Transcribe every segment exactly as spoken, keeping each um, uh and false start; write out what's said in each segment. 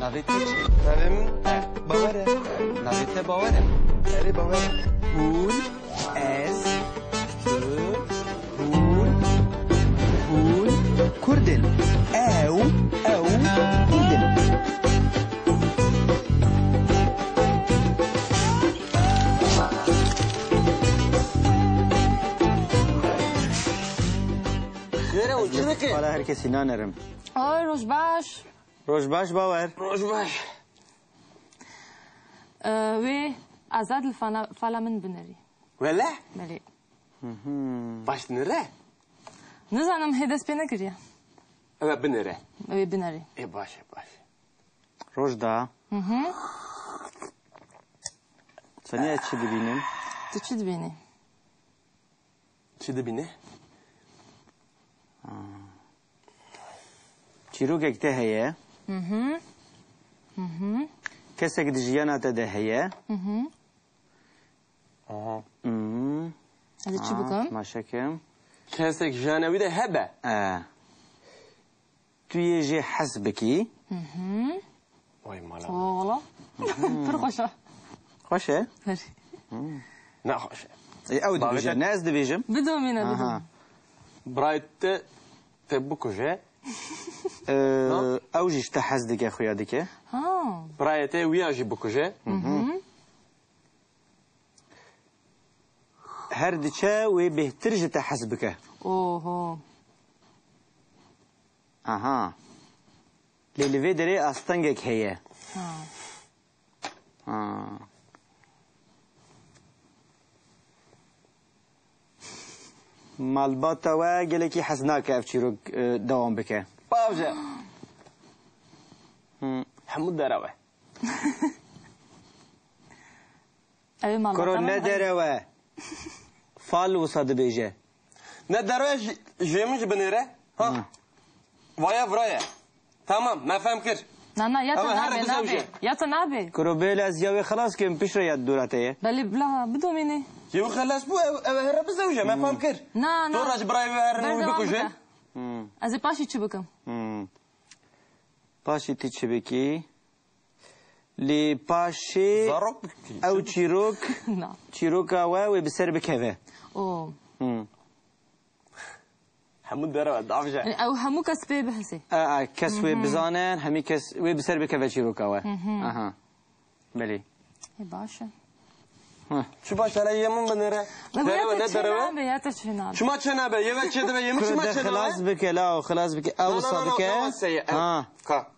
Navê te çi? Navê min Bawer e. Navê te Bawer e? Erê, Bawer e. Hûn, ez, tu, hûn, hûn Kurd in. Ew, ew Kurd in. Wêre û çi dike? Pala her kesî nanerim. Oy, roj baş. Roj baş, Bawer. Roj baş. Ee, wê Azad li fana-, fala min binerî. Wele? Belê. Baş dinire? Nizanim, hê dest pê nekiriye. Ew ê binire. Ew ê binerî. Ê, baş e, baş e. Roj da. Hı hı. Saniye çi dibînim? Tu çi dibînî? Çi dibîne? Çîrokek te heye. Hı hı. Hı hı. Kesek di jiyana te de heye. Hı hı. Aha. Hı hı. Ez ê çi bikim? Maşekim. Kesek jiyana wî de hebe. E. Tu yê jê hez bikî. Hı hı. Vay mala. Oo, wala. Pir xweş e. Xweş e? Her. Ne xweş e. E, ew dibêje, ne ez dibêjim. Bidomîne, bidomîne. Birayê te te bikuje. E, ew jî ji te hez dike, xuya dike. Ha. Birayê te wiya jî bikuje. Hı hı. Her diçe wê bêhtir ji te hez bike. Oho. Aha. Lê li vê derê astengek heye. Ha. Ha. Malbata we gelekî hez nake ev çîrok, e, dewam bike. Bavje. Hı. Hemû derew e. Ew ê malbata Kuro, ne derew e. Fal wisa dibêje. Ne derew e, ji, jê min jî binêre. Ha. Hı. Vaya viraye. Tamam, me fehm kir. Na, na, ya te nabe, nabe. Ya te nabe. Kuro, bêle ez ya wê xelas kim, piştre ya dora te ye. Belê, bila bidomîne. Yew xelas bû, ew, ew here bizewje, me fehm kir. Na, na. Dora ji birayê wê here wî bikuje. Berdewam bike. Hı. Ez ê paşî çi bikim? Hı. Paşî ti çi bikî? Lê paşê zarok bikî. Ew çîrok, na, çîroka we wê bi ser bikeve. O. Hı. Hemû derew e, davje. Yani ew hemû kes pê bihesê. A, a, kes wê bizanin, hemî kes wê bi ser bikeve çîroka we. Hı hı. Aha. Belê. E, baş e. Heh. Çi baş, hele yê min binêre. Derew e, ne derew e? Nabe, ya te çi nabe? Çima çi nabe? Yê ve çê dibe, yê min çima çê nabe? Xilas bike, la, xilas bike. Ew wisa bike. Ha. Ka.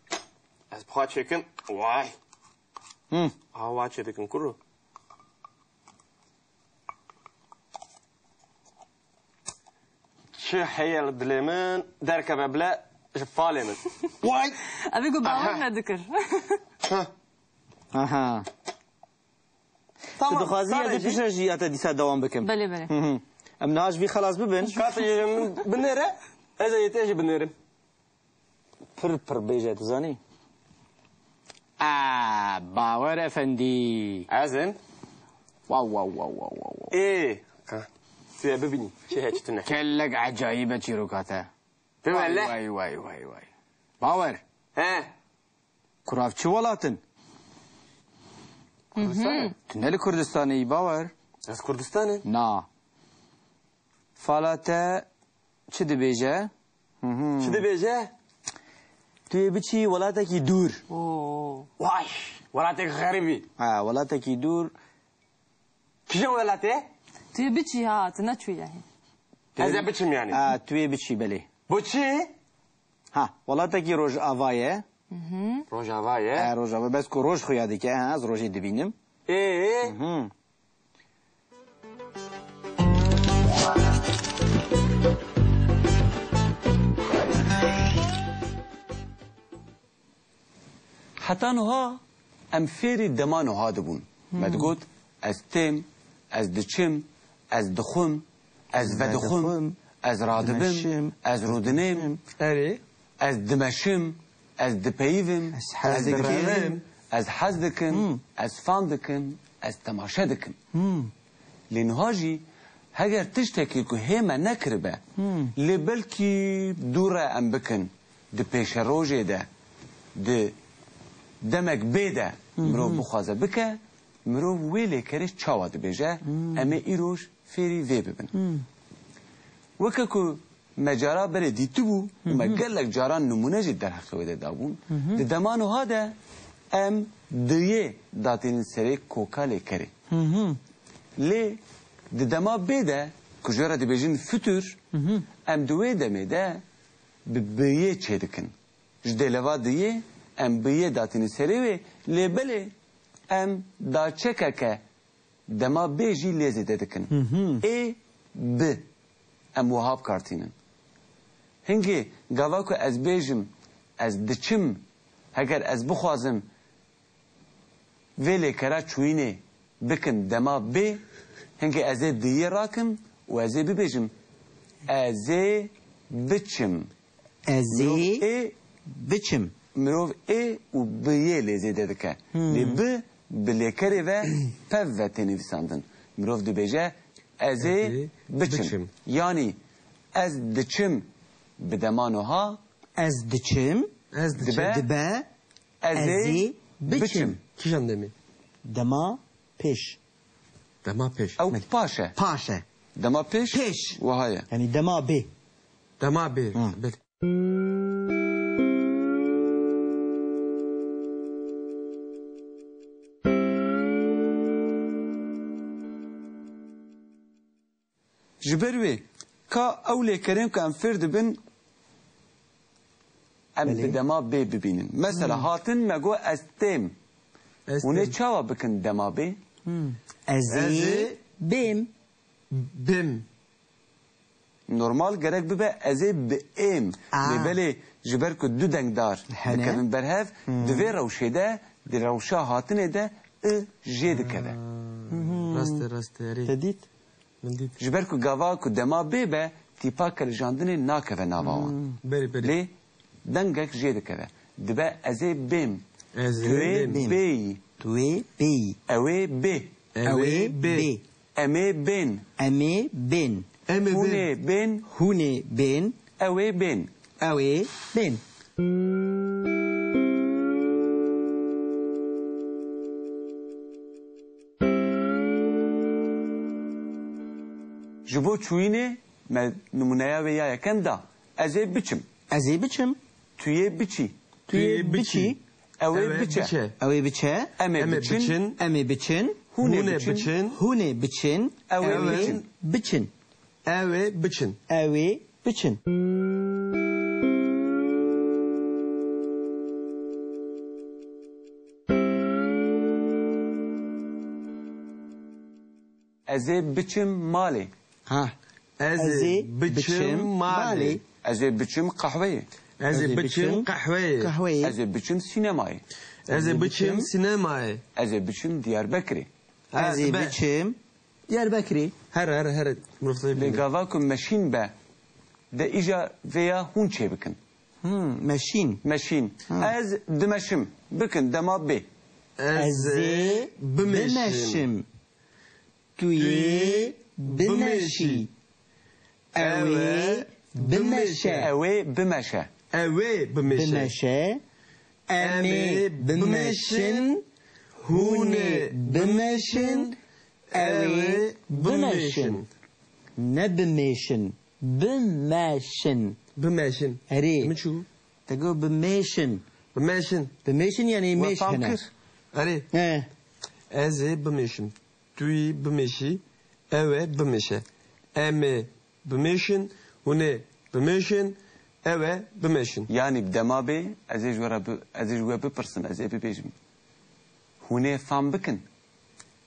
Ez bi xwe çêkim. Vay. Hı. Awa çê dikim kuro. Çi heye li dilê min derkeve bile ji falê min. Vay. Evê ku bawer nedikir. Ha. Aha. Tamam, tu dixwazî ez ê piştre jî ya te dîsa dewam bikim. Belê, belê. Hı hı. Em niha ji vî xelas bibin. Ka tu yê min binêre, ez ê yê te jî binêrim. Pir pir bêje, tu zanî. A, Bawer Efendî. Ez im. Wow, wow, wow. Ê, ka, tu yê bibînî. Çi heye, çi tune? Kellek ecayîb e çîroka te. Tu wele. Vay, vay, vay, vay. Bawer. He. Kurav çi welat in? Kurdistan e. Tu ne li Kurdistanê yî, Bawer? Ez Kurdistan im. Na. Fala te çi dibêje? Hı hı. Çi dibêje? Tu yê biçî welatekî dûr. Oo. Vay, welatek xerîbî. Ha, welatekî dûr. Kîjan welatê? Tu yê biçî ha, tu neçûye hîn. Ez ê biçim yanî. Ha, tu yê biçî, belê. Bo çi? Ha, welatekî Rojava ye. Hı hı. Rojava ye. Ha, Rojava. Bes ku roj xuya dike, ha, ez rojê dibînim. Ê? Hı hı. Heta niha em fêrî dema niha dibûn. Me digot, ez têm, ez diçim, ez dixwim, ez vedixwim, ez radibim, dimeşim, ez rûdinêm, erê, ez dimeşim, ez dipeyivim, ez hez dikim, ez hez dikim, ez fan dikim, ez temaşe dikim. Lê niha jî heger tiştekî ku hê me nekiribe, lê belkî dû re em bikin, di pêşerojê de, di Demek bê de mirov bixwaze bike, mirov wê lêkerê çawa dibêje, em ê îroj fêrî vê bibin. Weke ku me cara berê dîtibû û me gelek caran nimûne jî derheqê wê de dabûn, di dema nuha de em diyê datînin serê koka lêkerê. Lê di dema bê de ku ji wê re dibêjin fitur, em di wê demê de bi biyê çêdikin. Ji dêleva diyê em biyê datînin serê wê, lê belê em daçekeke dema bê jî lê zêde dikin. Ê, bi. Em wiha bi kar tînin. Hingê gava ku ez bêjim, ez diçim, heger ez bixwazim vê lêkera çûyînê bikim dema bê, hingê ez ê diyê rakim û ez ê bibêjim, ez ê biçim. Ez Mirov ê ê biçim. Mirov ê û bi yê lê zêde dike. Lê bi, bi lêkerê ve pev ve tê nivîsandin. Mirov dibêje, ez ê Ez ê biçim. biçim. Yanî ez diçim bi dema nuha Ez diçim. Ez diçim. Dibe. Dibe. Ez Ez ê ê biçim. biçim. Kîjan demê? Dema pêş. Dema pêş. Ew Belê. paş e. Paş e. Dema pêş Pêş. wiha ye. Yanî dema bê. Dema bê. Hı. Belê. Ji ber wê ka ew lêkerên ku em fêr dibin, em Belê. bi dema bê bibînin. Mesela Hmm. hatin me got ez têm. Ez Hûn ê têm. çawa bikin dema bê? Hmm. Ez Ez ê ê bêm. bêm. Normal gerek bibe ez ê bi êm. Aa. Lê belê ji ber ku du dengdar Hene. dikevin berhev, Hmm. di vê rewşê de, di rewşa hatinê de i jê dikeve. Hmm. Rast e, rast e, erê. Te dît? Min dît. Ji ber ku gava ku dema bê be, tîpa kirijandinê nakeve nava wan. Hmm. Belê, belê. Lê dengek jê dikeve. Dibe ez ê bêm. Ez ê Tu ê bêm. bêyî. Tu ê bêyî. Ew ê bê. Ew ê Ew ê bê. bê. Em ê bên. Em ê bên. Em ê Hûn ê bên. bên. Hûn ê bên. Ew ê bên. Ew ê bên. Ji bo çûyînê me nimûneya wê ya yekem da. Ez ê biçim. Ez ê biçim. Tu yê biçî. Tu yê biçî. Ew ê biçe. Ew ê biçe. Em ê Em ê biçin. biçin. Em ê biçin. Hûn ê Hûn ê biçin. biçin. Hûn ê biçin. Ew ê Ew ê biçin. biçin. Ew ê biçin. Ew ê biçin. Ez ê biçim malê. Ha. Ez ê biçim malê. Ez ê biçim qehweyê. Ez ê biçim qehweyê. Qehweyê. Ez ê biçim sînemayê. Ez ê biçim sînemayê. Ez ê biçim Diyarbekirê. Ha, Ez ê dibe. biçim Diyarbekirê. Here, here, here. Mirov Lê gava ku meşîn be, de îja vêya hûn çêbikin. Hmm, meşîn. Meşîn. Ha. Ez dimeşim. Bikin dema bê. Ez ê bimeşim. Tu yê bimeşî. Ew ê bimeşe. Ew ê bimeşe. Ew ê bimeşe. Bimeşe. Em ê bimeşin. Hûn ê bimeşin. Ew ê bimeşin. Ne bimêşin. Bimeşin. Bimeşin. Erê. Min çû? Te got bimêşin. Bimeşin. Bimêşin yanî mêş hene. Erê. He. Ez ê bimêşim. Tu yî bimêşî, ew ê bimêşe. Em ê bimêşin, hûn ê bimêşin, ew ê bimêşin. Yanî bi dema bê, ez ê ji we re bi-, ez ê ji we bipirsim, ez ê bibêjim. Hûn ê fam bikin.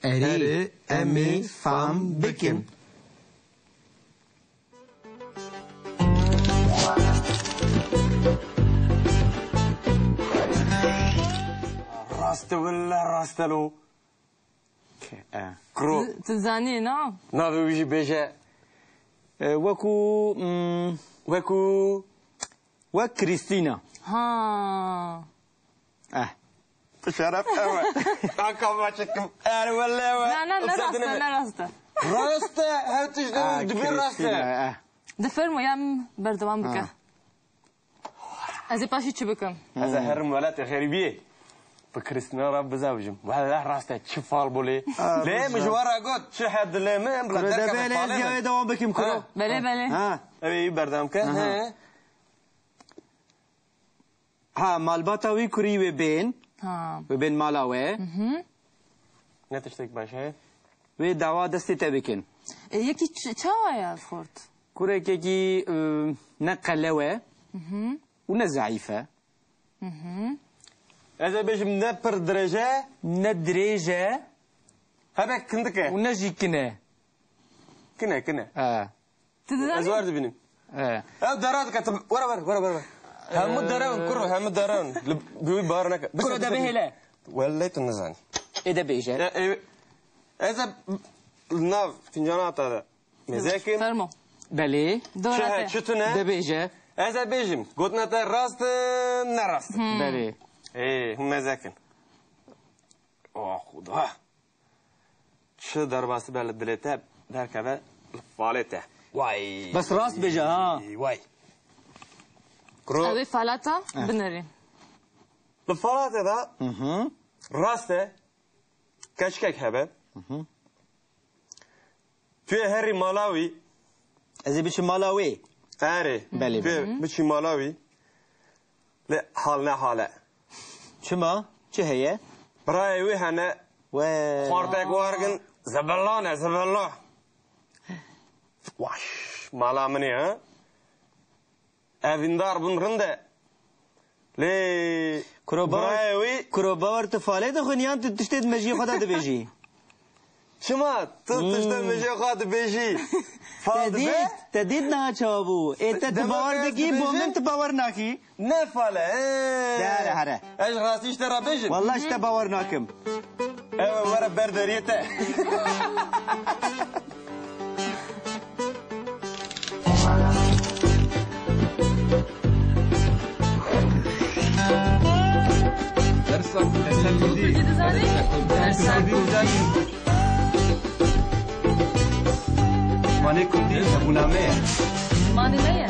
Erê, Erê, em ê em ê fam fam bikin. bikin. Rast e wele, rast e lo. Ke-, e. Kuro. Tu, tu zanî, na? Navê wî jî bêje. E, wekû, mm, wekû, wek Krîstîna. Ha. Eh. Şeref ew e. Kaka maçekim. Er wele ew e. Na, na, ne rast e, ne rast e. Rast e, her tişt Ah, dibê rast e. Krîstîna, eh. Di fermo ya min berdewam bike. Ha. Ez ê paşî çi bikim? Ez ê herim welatê xerîbiyê. Bi Krîstîna re bizewicim. Wellah rast e, çi fal bû lê. Lê min ji we re got, çi he dilê min, bila Kuro derkeve debe lê falê ez min. Yawê dewam bikim, kuro. Ha. Belê, belê. Ha. Ew ê berdewam ke. Aha. He. Ha, malbata wî kurî wê bên. Ha. Wê bên mala we. Mhm. Ne tiştek baş e? Wê dawa destê te bikin. E, yekî ç-, çawa ye xort? Kurekekî, e, ne qelew e. Mhm. Û ne zeîf e. Mhm. Ez ê bêjim ne pir dirêj e. Ne dirêj e. Hebek kindik e. Û ne jî kin e. Kin e, kin e. E. Tu dizanî? Ez wer dibînim. E. Ew dera dike, tu were, were, were, were, were. Hemû dere in, kuro, hemû dere in. Li, bi wî bar neke. Kuro de bihêle. Wellay tu nizanî. Ê de bêje. E, e, ez e li nav fincana te de. Mezekin. Fermo. Belê. Dora te. Çi he, çi tune? De bêje. Ez e bêjim. Gotina te rast e, ne rast e? Hmm. Belê. Ê, hûn mezekin. Oh, Xuda. Çi derbasî be li dilê te, derkeve li falê te. Way. Bes rast bêje, ha. Way. Kuro. Ew ê falata binêrî. Li falate de Hı hı. rast e. Keçikek hebe. Hı hı. Tu yê herî mala wî. Ez ê biçim mala wê. Erê. Belê, Tu yê belê. biçî mala wî. Lê hal ne hal e. Çima? Çi heye? Birayê wî hene. We. Xortek wargin. Zibillan e, zibillan. Waş. Mala min e, ha? Evîndar bûn rind e. Lê Kuro bawer, birayê wî kuro bawer tu falê dixwin yan tu tiştê di mejiyê xwe de dibêjî? Çima? Tu Hmm. tiştê mejiyê xwe dibêjî. Fal Te dibe? dît, te dît niha çawa bû? Ê te tu Dema bawer ez dikî, bo dibêjim? min tu bawer nakî? Ne fal e. Ee. De here, here. Ez rastî ji te re bêjim. Wallah ji te bawer nakim. Ew were ber deriyê te. Dersa, dersa kurdî. Kurdî dizanî? Dersa kurdî dizanî. Zimanê kurdî hebûna me ye. Zimanê me ye.